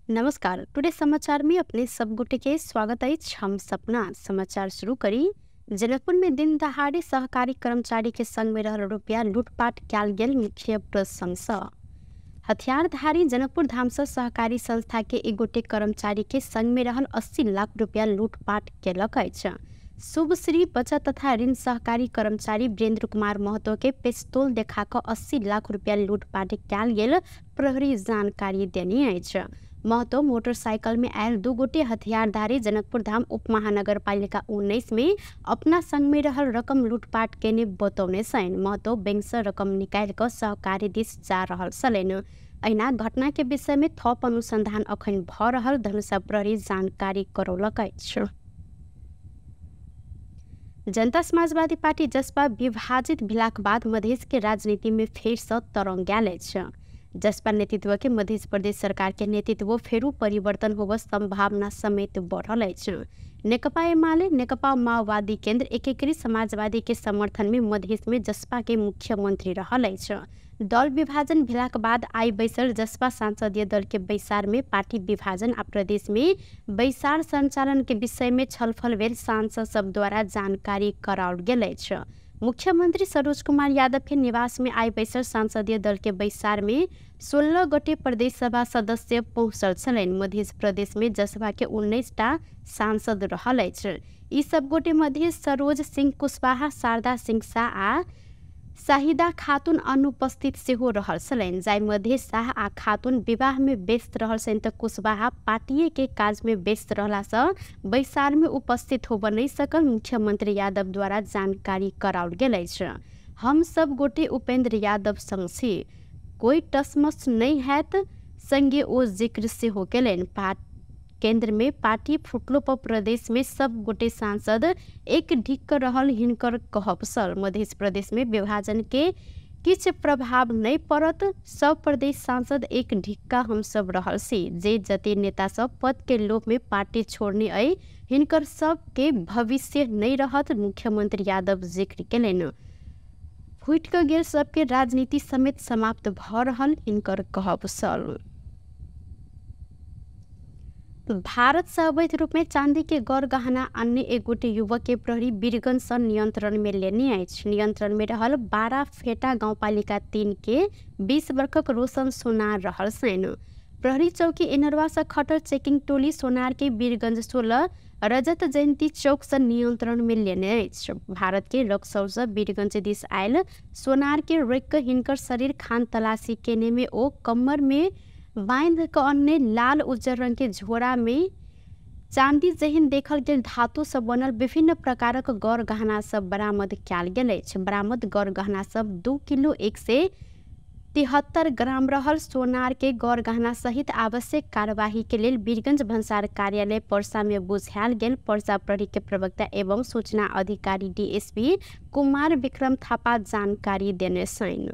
नमस्कार, टुडे समाचार में अपने सब गोटे के स्वागत अछि। हम सपना समाचार शुरू करी। जनकपुर में दिन दहाड़े सहकारी कर्मचारी के संग में रहल रुपया लूटपाट कयल गेल मुख्य प्रसंग सँ। हथियारधारी जनकपुर धाम से सहकारी संस्था के एक गोटे कर्मचारी के संग में रहल 80 लाख रुपया लूटपाट केलक अछि। शुभश्री बचत तथा ऋण सहकारी कर्मचारी वीरेंद्र कुमार महतो के पिस्तौल देखा कऽ 80 लाख रुपया लूटपाट कयल गेल प्रहरी जानकारी देने अछि। महतो मोटरसाइकिल में आयल दू गोटे हथियारधारी जनकपुर धाम उप महानगरपालिका 19 में अपना संग में रहल रकम लूटपाट केने बतौने छनि। महतो बैंक से रकम निकालि कऽ सहकारी दिस जा रहल छलनि। एहिना घटना के विषय में थप अनुसंधान अखन भऽ रहल धनुषा प्रहरी जानकारी करौलक अछि। जनता समाजवादी पार्टी जसपा विभाजित भेलाक बाद मधेश के राजनीति में फेर से तरंग आयल अछि। जसपा नेतृत्व के मध्य प्रदेश सरकार के नेतृत्व फेरू परिवर्तन होब संभावना समेत बढ़ल अछि। नेकपा एमाले, नेकपा माओवादी केंद्र एकीकृत समाजवादी के समर्थन में मधेश में जसपा के मुख्यमंत्री रहल अछि। दल विभाजन भेलाक बाद आई बैसल जसपा संसदीय दल के बैसार में पार्टी विभाजन आ प्रदेश में बैसार संचालन के विषय में छलफल भेल सांसद सब द्वारा जानकारी कराओल गेल अछि। मुख्यमंत्री सरोज कुमार यादव के निवास में आई बैसल संसदीय दल के बैसार में 16 गोटे प्रदेश सभा सदस्य पहुँचल छलनि। मध्य प्रदेश में जसपा के 19 टा सांसद रहल अछि। ई सब गोटे मध्य सरोज सिंह कुशवाहा, शारदा सिंह शाह आ शाहिदा खातून अनुपस्थित सेहो रहल छलनि। जाहि मध्य शाह आ खातून विवाह में व्यस्त रहल छनि तऽ कुशवाहा पार्टीए के काज में व्यस्त रहलासँ बैसार में उपस्थित होबऽ नहि सकल मुख्यमंत्री यादव द्वारा जानकारी कराओल गेल अछि। हम सब गोटे उपेंद्र यादव संग छी, कोई टसमस नहि हैत संगे ओ जिक्र सेहो केलनि। केंद्र में पार्टी फुटलो पर प्रदेश में सब गोटे सांसद एक ढिक रहल हिनकर कहब छल। मध्य प्रदेश में विभाजन के किछु प्रभाव नहीं पड़त, सब प्रदेश सांसद एक ढिक्का हम सब रहल छी। जे जते नेता सब पद के लोभ में पार्टी छोड़ने अइ हिनकर सब के भविष्य नहीं रहत मुख्यमंत्री यादव जिक्र केलनि। फुटि कऽ गेल सबके राजनीति समेत समाप्त भऽ रहल हिनकर कहब छल। भारत से अवैध रूप में चांदी के गौर गहना अन्य एक गोटे युवक के प्रहरी वीरगंज से नियंत्रण में लेने अछि। नियंत्रण में रहल 12 फेटा गाउँपालिका 3 के 20 वर्षक रोशन सोनार रहल छनि। प्रहरी चौकी इनरवा से खटल चेकिंग टोली सोनार के वीरगंज 16 रजत जयंती चौक से नियंत्रण में लेने अछि। भारत के रक्सौल से वीरगंज दिस आयल सोनार के रोकि कऽ हिनकर शरीर खान तलाशी केने में ओ कमर में बाँध कऽ अन्य लाल उज्जर रंग के झोरा में चांदी जेहन देखल गेल धातु से बनल विभिन्न प्रकारक गौर गहना सब बरामद कयल गेल अछि। बरामद गौर गहना सब 2 किलो 173 ग्राम रहल सोनार के गौर गहना सहित आवश्यक कार्यवाही के लेल वीरगंज भन्सार कार्यालय पर्सा में बुझायल गेल पर्सा प्रहरी के प्रवक्ता एवं सूचना अधिकारी डीएसपी कुमार विक्रम थापा जानकारी देने छनि।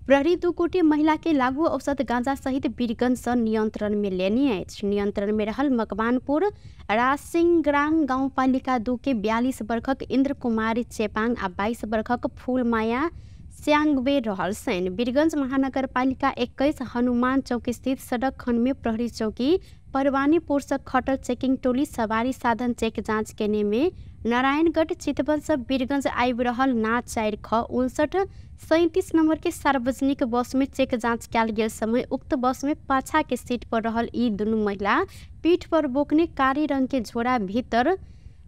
प्रहरी 2 गोटे महिला के लागू औषध गांजा सहित वीरगंज से नियंत्रण में लेने अछि। नियंत्रण में रहल मकवानपुर रासिंगरांग गाउँपालिका 2 के 42 वर्षक इंद्र कुमारी चेपांग आ 22 वर्षक फूलमाया स्यांगवे रहल छनि। वीरगंज महानगरपालिका 21 हनुमान चौक स्थित सड़क खंड में प्रहरी चौकी परवानीपुर से खटल चेकिंग टोली सवारी साधन चेक जाँच केने में नारायणगढ़ चितवन से वीरगंज आबि रहल ना 4 ख 59 37 नंबर के सार्वजनिक बस में चेक जाँच कयल गेल समय उक्त बस में पाछा के सीट पर रहल ई दुनू महिला पीठ पर बोकने कारी रंग के झोरा भीतर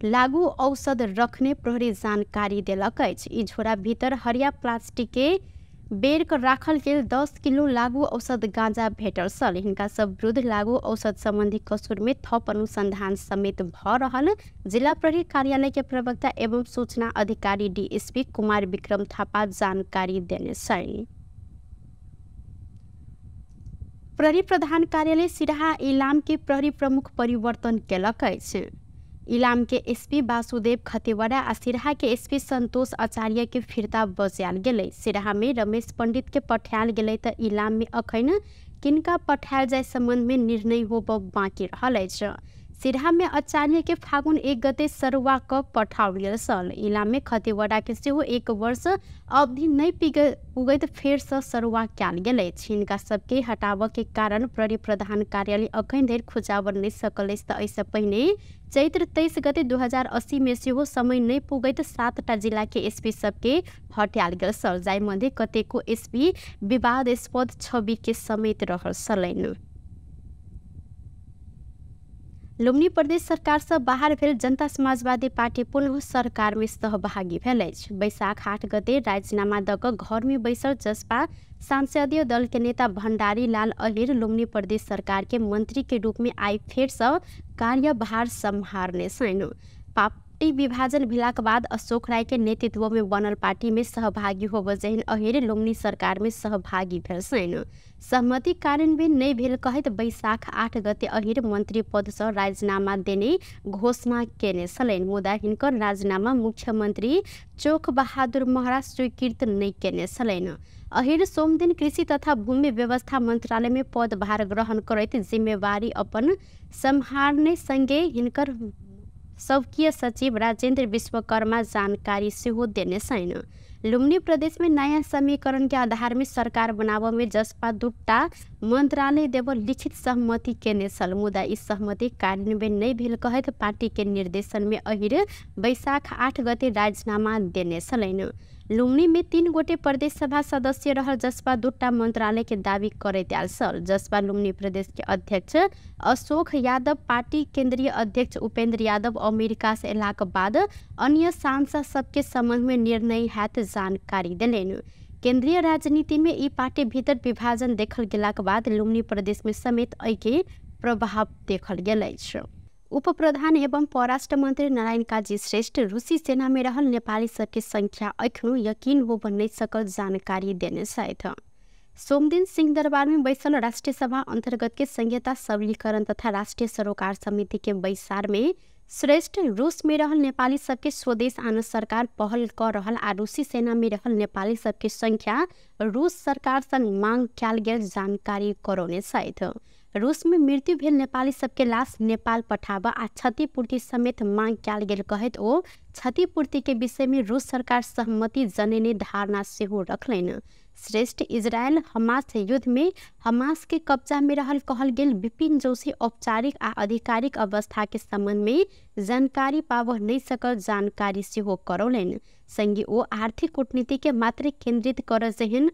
लागू औषध रखने प्रहरी जानकारी देलक अछि। ई झोरा भीतर हरिया प्लास्टिक के बेर कर राखल गेल 10 किलो लागू औषध गांजा भेटल छल। हिनका सब विरुद्ध लागू औषध संबंधी कसूर में थप अनुसंधान समेत भऽ रहल जिला प्रहरी कार्यालय के प्रवक्ता एवं सूचना अधिकारी डीएसपी कुमार विक्रम थापा जानकारी देने छनि। प्रहरी प्रधान कार्यालय सिराहा इलाम के प्रहरी प्रमुख परिवर्तन केलक अछि। इलाम के एसपी वासुदेव खतेवड़ा आ सिराहा के एसपी संतोष आचार्य के फिर्ता बजायल गेलै। सिराहा में रमेश पंडित के पठायल गेलै तऽ इलाम में अखन किनका पठायल जाय संबंध में निर्णय होब बाकी रहल अछि। सिरहा में आचार्य के फागुन 1 गते सरुवा क पठाओल गेल छल। इलाम में खतिवड़ा के सेहो 1 वर्ष अवधि नहि पुगैत फेर सँ सरुवा कयल गेल अछि। हिनका सबके हटाबऽ के कारण प्रहरी प्रधान कार्यालय अखन धरि खुजाबऽ नहि सकल अछि। तऽ एहिसँ पहिने चैत्र 23 गते 2080 में सेहो समय नहि पुगैत 7टा जिला के एसपी सबके हटायल गेल छल, जाहि मध्ये कतेको एसपी विवादास्पद छवि के समेत रहल छलनि। लुम्बिनी प्रदेश सरकार से बाहर भेल जनता समाजवादी पार्टी पुनः सरकार में सहभागी भेल अछि। बैसाख 8 गते राजीनामा दऽ कऽ घर में बैसल जसपा संसदीय दल के नेता भंडारी लाल अहिर लुम्बिनी प्रदेश सरकार के मंत्री के रूप में आई फेर से कार्यभार सम्हारने छनि। पार्टी विभाजन भेलाक बाद अशोक राय के नेतृत्व में बनल पार्टी में सहभागी होबऽ जहन अहिर लुम्बिनी सरकार में सहभागी भेल छनि। सहमति कार्यान्वयन नहि भेल कहैत बैसाख 8 गते अहिर मंत्री पद से राजीनामा देने घोषणा केने छलनि, मुदा हिनकर राजीनामा मुख्यमंत्री चोख बहादुर महरा स्वीकृत नहि केने छलनि। अहिर सोमदिन कृषि तथा भूमि व्यवस्था मंत्रालय में पदभार ग्रहण करैत जिम्मेवारी अपन सम्हारने संगे हिनकर सबकीय सचिव राजेंद्र विश्वकर्मा जानकारी सेहो देने छनि। लुम्बिनी प्रदेश में नया समीकरण के आधार में सरकार बनाबऽ में जसपा 2टा मंत्रालय देबऽ लिखित सहमति केने छल, मुदा ई सहमति कार्यान्वयन नहि भेल कहैत पार्टी के निर्देशन में अहिर बैसाख 8 गते राजीनामा देने छलनि। लुम्बिनी में 3 गोटे प्रदेश सभा सदस्य रहल जसपा 2टा मंत्रालय के दावी करैत आयल छल। जसपा लुम्बिनी प्रदेश के अध्यक्ष अशोक यादव, पार्टी केंद्रीय अध्यक्ष उपेंद्र यादव अमेरिका से अयलाक बाद अन्य सांसद सबके संबंध में निर्णय हैत जानकारी देलनि। केंद्रीय राजनीति में ई पार्टी भीतर विभाजन देखल गेलाक बाद लुम्बिनी प्रदेश में समेत एहिके प्रभाव देखल गेल अछि। उप प्रधान एवं परराष्ट्र मंत्री नारायण काजी श्रेष्ठ रूसी सेना में रहल नेपाली सबके संख्या एखनो यकीन होबऽ नहि सकल जानकारी देने छथि। सोमदिन सिंहदरबार में बैसल राष्ट्रीय सभा अंतर्गत के संहिता सबलीकरण तथा राष्ट्रीय सरोकार समिति के बैसार में श्रेष्ठ रूस में रहल नेपाली सबके स्वदेश आन सरकार पहल कर रहल आ रूसी सेना में रहल नेपाली सबके संख्या रूस सरकार संग मांग कयल गेल जानकारी करौने छथि। रूस में मृत्यु भेल नेपाली सबके लाश नेपाल पठाबऽ आ क्षतिपूर्ति समेत मांग कयल गेल कहैत ओ क्षतिपूर्ति के विषय में रूस सरकार सहमति जनेने धारणा सेहो रखलनि। श्रेष्ठ इजरायल हमास युद्ध में हमास के कब्जा में रहल कहल गेल विपिन जोशी औपचारिक आ आधिकारिक अवस्था के संबंध में जानकारी पाबऽ नहि सकल जानकारी सेहो करौलनि। संगे ओ आर्थिक कूटनीति के मात्र केंद्रित करऽ जेहन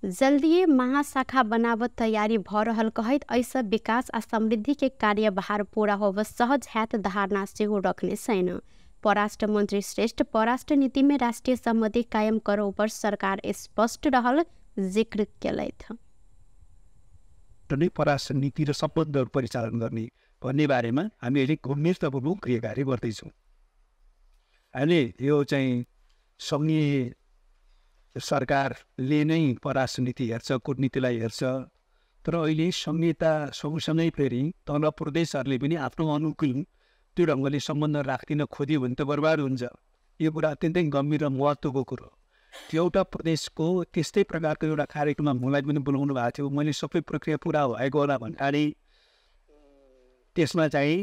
जल्दिए महाशाखा बनाबऽ तैयारी भऽ रहल कहैत एहिसँ विकास आ समृद्धि के कार्यभार पूरा होबऽ सहज हैत धारणा सेहो रखने छनि। परराष्ट्र मंत्री श्रेष्ठ परराष्ट्र नीति में राष्ट्रीय सहमति कायम करऽ पर सरकार स्पष्ट रहल जिक्र केलथि। परराष्ट्र नीति र सम्बन्धहरू परिचालन गर्ने भन्ने बारेमा हामी अहिले गम्भीरतापूर्वक क्रियाकार्य गर्दैछौँ। हामीले यो चाहिँ सङ्घीय सरकारले नै परराष्ट्र नीति हेर्छ, कूटनीतिलाई हेर्छ, तर अहिले संहिता सँगसँगै फेरि तल प्रदेशहरूले पनि आफ्नो अनुकूल त्यो ढङ्गले सम्बन्ध राखिदिन खोज्यो भने त बर्बाद हुन्छ। यो कुरा अत्यन्तै गम्भीर र महत्त्वको कुरो। त्यो एउटा प्रदेशको त्यस्तै प्रकारको एउटा कार्यक्रममा मलाई पनि बोलाउनु भएको थियो। मैले सबै प्रक्रिया पुरा भएको होला भन्नाले त्यसमा चाहिँ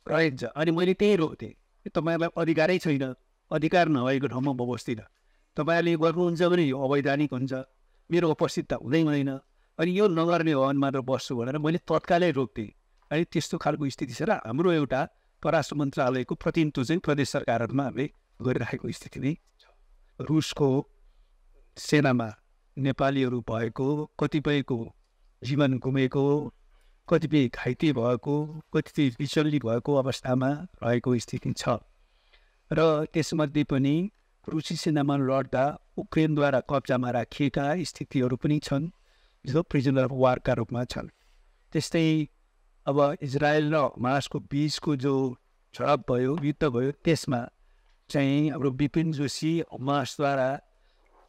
रहन्छ। अनि मैले त्यही रोक्थेँ, तपाईँहरूलाई अधिकारै छैन, अधिकार नभएको ठाउँमा म बस्दिनँ, तपाईँहरूले गर्नुहुन्छ भने यो अवैधानिक हुन्छ, मेरो उपस्थित त हुँदै हुँदैन, अनि यो नगर्ने हो भने मात्र बस्छु भनेर मैले तत्कालै रोक्थेँ। अनि त्यस्तो खालको स्थिति छ र हाम्रो एउटा परराष्ट्र मन्त्रालयको प्रतिनिधित्व चाहिँ प्रदेश सरकारहरूमा हामीले गरिराखेको स्थिति नै छ। रुसको सेनामा नेपालीहरू भएको, कतिपयको जीवन गुमेको, कतिपय घाइते भएको, कतिपय बिचल्ली भएको अवस्थामा रहेको स्थिति छ र त्यसमध्ये पनि रुसी सेनामा लड्दा युक्रेनद्वारा कब्जामा राखिएका स्थितिहरू पनि छन् जो प्रिजनर अफ वारका रूपमा छन्। त्यस्तै अब इजरायल र हमासको बिचको जो झडप भयो, युद्ध भयो, त्यसमा चाहिँ हाम्रो विपिन जोशी हमासद्वारा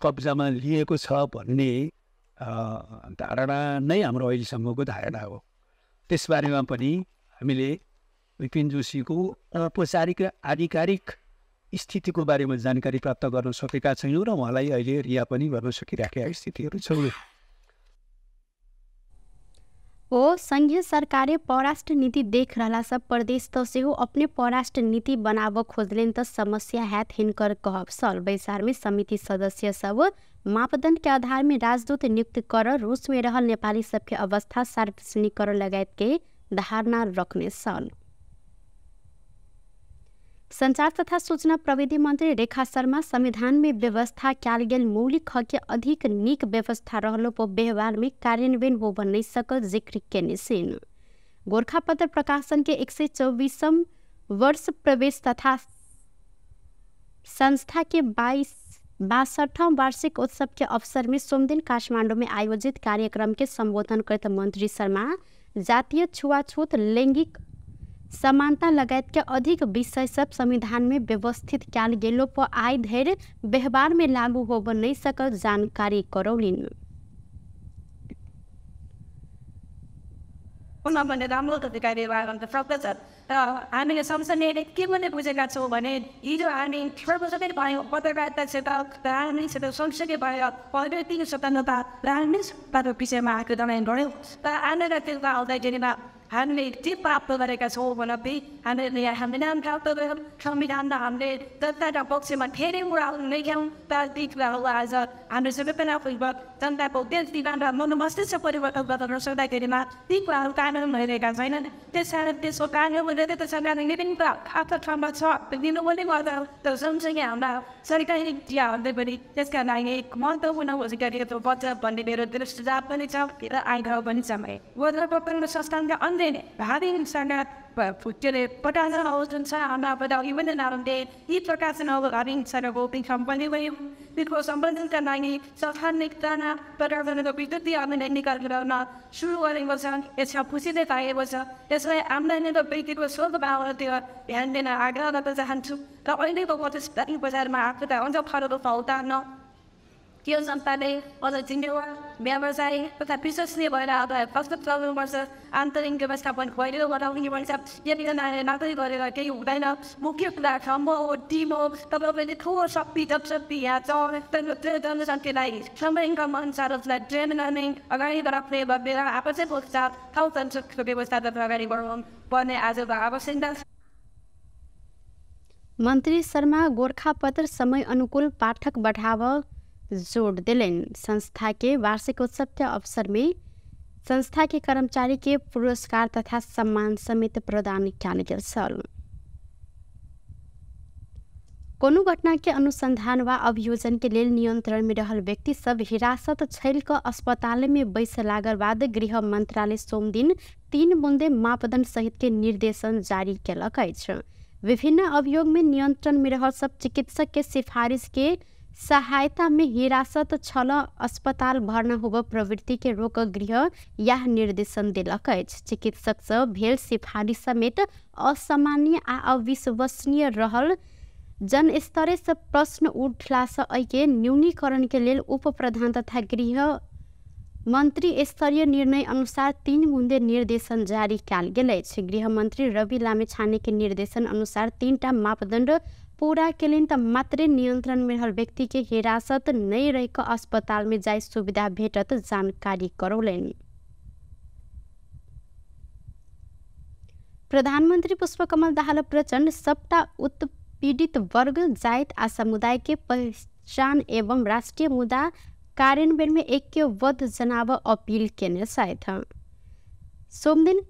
कब्जामा लिएको छ भन्ने धारणा नै हाम्रो अहिलेसम्मको धारणा हो। त्यसबारेमा पनि हामीले विपिन जोशीको औपचारिक र आधिकारिक स्थितिको बारेमा जानकारी प्राप्त गर्न सकेका छैनौँ र उहाँलाई अहिले रिहा पनि गर्न सकिराखेका स्थितिहरू छन्। ओ संघीय सरकारे परराष्ट्र नीति देख रहला सब प्रदेश त सेहो अपने परराष्ट्र नीति बनाब खोजलेन त समस्या हैत हिनकर कहब छल। बैसार में समिति सदस्य सब मापदंड के आधार में राजदूत नियुक्त कर रूस में रहल नेपाली सबके अवस्था सार्वजनिक कर लगायत के धारणा रखने छल। संचार तथा सूचना प्रविधि मंत्री रेखा शर्मा संविधान में व्यवस्था कयल गेल मौलिक हक के अधिक नीक व्यवस्था रहलो पर व्यवहार में कार्यान्वयन होब नहीं सकल जिक्र केने छिन्। गोरखापत्र प्रकाशन के 124वां वर्ष प्रवेश तथा संस्था के 62वां वार्षिक उत्सव के अवसर में सोमदिन काठमांडू में आयोजित कार्यक्रम के संबोधन करते मंत्री शर्मा जातीय छुआछूत, लैंगिक समानता लगायत के अधिक विषय सब संविधान में व्यवस्थित कयल गेलो पर आइ धरि व्यवहार में लागू होब नहीं सकल जानकारी करौलिन। भने राम्रो तरिकाले गर्न सक्दछ र हामीले संसदले के पनि बुझेका छौँ भने हिजो हामी सार्वजनिक भयो पत्रकारिता क्षेत्र, राजनीतिक क्षेत्र, संसदीय भयो अभिव्यक्तिको स्वतन्त्रता, राजनीतिक विषयमा आन्दोलन गऱ्यौँ। तर आन्दोलन त्यसमा आउँदाखेरिमा हामीले के प्राप्त गरेका छौँ भने हामीले यहाँ संविधान प्राप्त गऱ्यौँ। संविधानमा हामीले जनताका पक्षमा धेरै कुराहरू लेख्यौँ, तर ती कुराहरू आज हाम्रो सबै जनताको देश दिमाग र मनोमस्तिष्क परिवर्तन गर्न सक्दाखेरिमा ती कुराहरू कानुन भइरहेका छैनन्। त्यस कारण त्यसको कानुन भनेर त सरकारले पनि आफ्नो ठाउँमा छ दिनु पनि गर्दा तर सँगसँगै हाम्रा सरकारी क्रियाहरूले पनि त्यसका लागि महत्त्वपूर्ण भूमिका बच्छ भन्ने मेरो सुझाव पनि छ र आग्रह पनि छ। गोरखापत्र संस्थानका अन्य भावी के अरे प्रकाशनहरू जुन छ हाम्रा अघि पनि नारायणले यी प्रकाशनहरू भावी हिंसाको पनि भयो। त्यसको सम्बन्धनका लागि संस्थानले प्रकाशनको विद्युतीय आमदानी निकाल गराउन सुरु गरेको छ। यसमा खुसीले पाएको छ। यसलाई आम्दानी र वृद्धिको स्रोत भावनातिर ध्यान दिन आग्रह गर्न चाहन्छु र अहिलेको प्रतिस्पर्धी बजारमा आफूलाई अझ खरको उतार्न त्यो संस्थाले अझ जिम्मेवार व्यवसायी तथा विश्वसनीय भएर आफूलाई प्रस्तुत गर्नुपर्छ। आन्तरिक व्यवस्थापन पहिलो बनाउनु पर्छ। यतिजनाले मात्रै गरेर केही हुँदैन। मुख्य कुरा म हो, टिम हो। तपाईँले ठुलो शक्ति जनशक्ति यहाँ छ। त्यो जनशक्तिलाई समयका अनुसार उसलाई ट्रेन गर्ने, अगाडि बढाउने भनेर आवश्यक हुन्छ। ठाउँ जनशक्तिको व्यवस्थातर्फ अगाडि बढाउनु पर्ने आजको आवश्यकता। मन्त्री शर्मा गोरखापत्र समय अनुकूल पाठक बढ़ाव जोड़ दिलेन। संस्था के वार्षिकोत्सव के अवसर में संस्था के कर्मचारी के पुरस्कार तथा सम्मान समेत प्रदान कयल गेल छल। कोनो घटना के अनुसंधान व अभियोजन के लेल नियंत्रण में रहल व्यक्ति सब हिरासत छैल क अस्पताल में बैस लागल बाद गृह मंत्रालय सोमदिन 3 बुंदे मापदंड सहित के निर्देशन जारी केलक अछि। विभिन्न अभियोग में नियंत्रण में रहल सब चिकित्सक के सिफारिश के सहायता में हिरासत छल अस्पताल भर्ना होब प्रवृत्ति के रोक गृह यह निर्देशन देलक अछि। चिकित्सक सब भेल सिफारिश समेत असामान्य आ अविश्वसनीय रहल जनस्तरे से प्रश्न उठला से एहिके न्यूनीकरण के लेल उप प्रधान तथा गृह मंत्री स्तरीय निर्णय अनुसार 3 बुंदे निर्देशन जारी कयल गेल अछि। गृह मंत्री रवि लामिछाने के निर्देशन अनुसार 3टा मापदंड पूरा केलनि त मात्रे नियंत्रण में रहल व्यक्ति के हिरासत नहीं रह कऽ अस्पताल में जाय सुविधा भेटत जानकारी करौलनि। प्रधानमंत्री पुष्पकमल दाहाल प्रचण्ड सबटा उत्पीड़ित वर्ग, जाति आ समुदाय के पहचान एवं राष्ट्रीय मुद्दा कार्यान्वयन में ऐक्यबद्ध जनाब अपील केने छथि। सोमदिन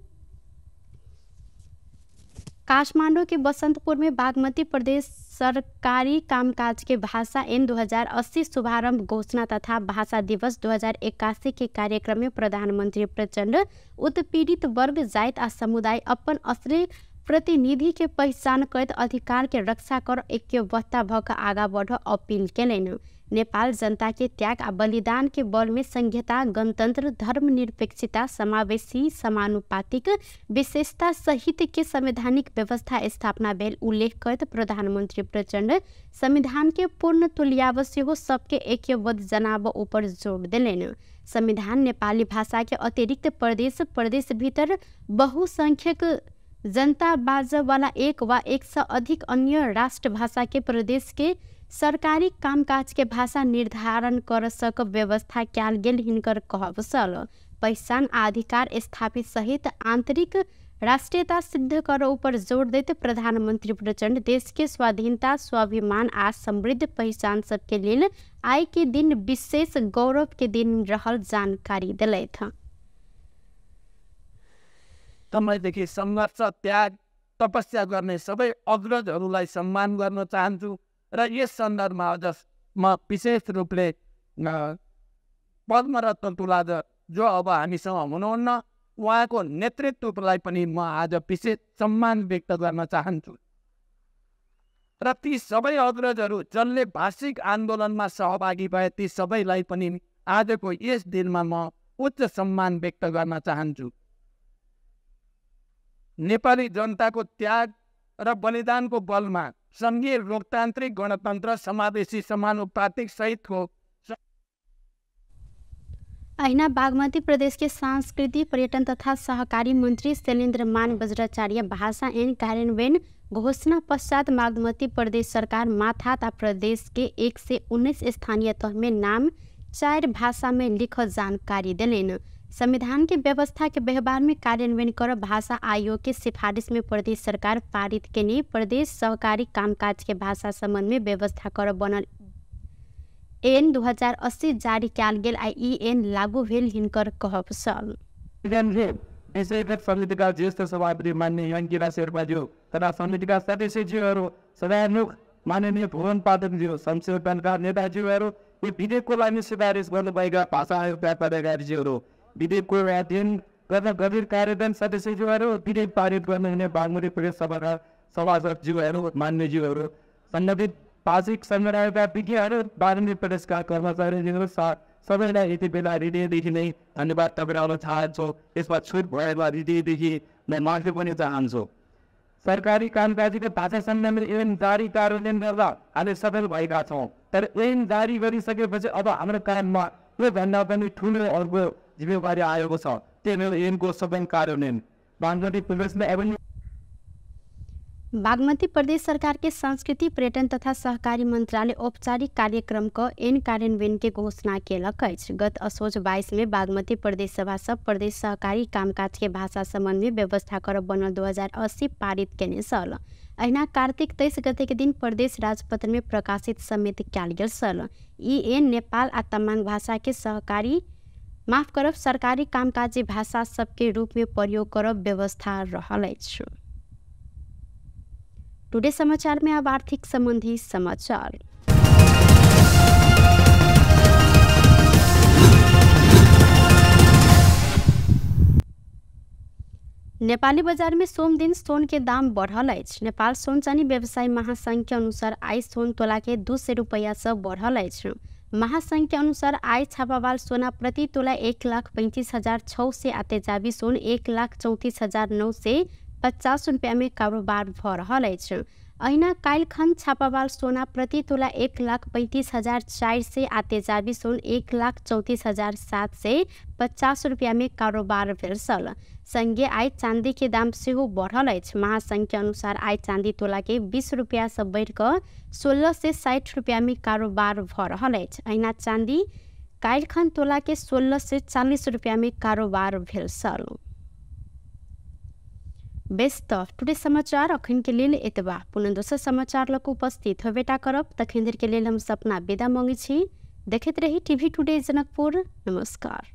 काठमांडू के बसंतपुर में बागमती प्रदेश सरकारी कामकाज के भाषा एन 2080 शुभारंभ घोषणा तथा भाषा दिवस 2081 के कार्यक्रम में प्रधानमंत्री प्रचण्ड उत्पीड़ित वर्ग, जाति आ समुदाय अपन असली प्रतिनिधि के पहचान करत अधिकार के रक्षा कर ऐक्यबद्धता भ क आगा बढ़ अपील केलनि। नेपाल जनता के त्याग आ बलिदान के बल में संघीयता, गणतंत्र, धर्मनिरपेक्षता, समावेशी, समानुपातिक विशेषता सहित के संवैधानिक व्यवस्था स्थापना भेल उल्लेख करत प्रधानमंत्री प्रचण्ड संविधान के पूर्ण तुल्याव सेहो सबके ऐक्यबद्ध जनाब ऊपर जोड़ देलनि। संविधान नेपाली भाषा के अतिरिक्त प्रदेश प्रदेश भीतर बहुसंख्यक जनता बाजवाला एक वा एक से अधिक अन्य राष्ट्रभाषा के प्रदेश के सरकारी कामकाज के भाषा निर्धारण कर सक व्यवस्था कयल गेल हिनकर कहब छल। पहिचान आ अधिकार स्थापित सहित आंतरिक राष्ट्रीयता सिद्ध कर ऊपर जोर दैत प्रधानमंत्री प्रचंड देश के स्वाधीनता, स्वाभिमान आ समृद्ध पहिचान सबके लेल आइ के दिन विशेष गौरव के दिन रहल जानकारी दिलथि। समयदेखि सङ्घर्ष, त्याग, तपस्या गर्ने सबै अग्रजहरूलाई सम्मान गर्न चाहन्छु र यस सन्दर्भमा अझ म विशेष रूपले पद्मरत्न तुलाधर जो अब हामीसँग हुनुहुन्न उहाँको नेतृत्वलाई पनि म आज विशेष सम्मान व्यक्त गर्न चाहन्छु र ती सबै अग्रजहरू जसले भाषिक आन्दोलनमा सहभागी भए ती सबैलाई पनि आजको यस दिनमा म उच्च सम्मान व्यक्त गर्न चाहन्छु। नेपाली जनताको त्याग र बलिदानको बलमा सङ्घीय लोकतान्त्रिक गणतन्त्र, समावेशी, समानुपातिक सहितको अहिना बागमती प्रदेश के संस्कृति, पर्यटन तथा सहकारी मंत्री शैलेन्द्र मान बज्राचार्य भाषा ऐन कार्यान्वयन घोषणा पश्चात बागमती प्रदेश सरकार माथात आ प्रदेश के 119 स्थानीय तह में नाम 4 भाषा में लिख जानकारी दिलेन। संविधान के व्यवस्था के व्यवहार में कार्यान्वयन कर भाषा आयोग के सिफारिश में प्रदेश सरकार पारित केने प्रदेश सहकारी कामकाज के भाषा संबंध में व्यवस्था कर बनल एन 2080 जारी कयल गेल आ ई एन लागू भेल हिनकर कहब छल। समितिका ज्येष्ठ सभापति माननीय यङ्किरा शेर्पाज्यू तथा समितिका सदस्यज्यूहरू, सभामुख माननीय भुवन पाठकज्यू, संसदीय दलका नेताज्यूहरू, यो विधेयकको लागि सिफारिस गर्नुभएका भाषा आयोगका पदाधिकारीज्यूहरू, विधेयकको अध्ययन गर्न गम्भीर कार्यदल सदस्यज्यूहरू, विधेयक पारित गर्नुहुने बागमती प्रदेश सभाका सभासदज्यूहरू, मान्यज्यूहरू, सम्बन्धित भाषिक समुदायका विज्ञहरू, बागमती प्रदेशका कर्मचारीज्यूहरू, सबैलाई यति बेला हृदयदेखि नै धन्यवाद टक्राउन चाहन्छु। यसमा छुट भएमा हृदयदेखि म माफी पनि चाहन्छु। सरकारी कामकाजीको भाषा सम्बन्धी ऐन जारी कार्यान्वयन गर्दा हामी सफल भएका छौँ, तर ऐन जारी गरिसकेपछि अब हाम्रो काममा त्योभन्दा पनि ठुलो अर्को जिम्मेवारी आएको छ, त्यो ऐनको सबै कार्यान्वयन। बागमती प्रदेशमा एभेन्यू बागमती प्रदेश सरकार के संस्कृति, पर्यटन तथा सहकारी मंत्रालय औपचारिक कार्यक्रम क एन कार्यान्वयन के घोषणा केलक अछि। गत असोज 22 में बागमती प्रदेश सभा सब प्रदेश सहकारी कामकाज के भाषा संबंध में व्यवस्था कर बनल 2080 पारित केने छल। अहिना कार्तिक 23 गते के दिन प्रदेश राजपत्र में प्रकाशित समेत कयल गेल छल। ई एन नेपाल आ तमाङ भाषा के सहकारी माफ करब सरकारी कामकाजी भाषा सबके रूप में प्रयोग करब व्यवस्था रहल अछि। टुडे समाचार में अब आर्थिक संबंधी समाचार। नेपाली बाजार में सोम दिन सोन के दाम बढ़ल अछि। नेपाल सोन चानी व्यवसायी महासंघ के अनुसार आइ सोन तोला के 200 रुपया से बढ़ल अछि। महासंघ के अनुसार आइ छापावाल सोना प्रति तोला 1,35,600 आ तेजाबी सोन 1,34,950 रुपया में कारोबार भ रहल अछि। अहिना काल्हिखन छापावाल सोना प्रति तोला 1,35,400 आ तेजाबी सोन 1,34,750 रुपया में कारोबार भेल छल। संगे आइ चांदी के दाम सेहो बढ़ल अछि। महासंघ के अनुसार आइ चांदी तोला के 20 रुपया से बढ़ि कऽ 1,660 रुपया में कारोबार भ रहल अछि। अहिना चांदी काल्हिखन तोला के 1,640 रुपया में कारोबार भेल छल। बेस त टुडे समाचार अखन के लेल एतबा। पुनः दोसर समाचार लग उपस्थित होबेटा करब, तखन देर के लेल हम सपना विदा मांगै छी। देखैत रही टीवी टुडे जनकपुर। नमस्कार।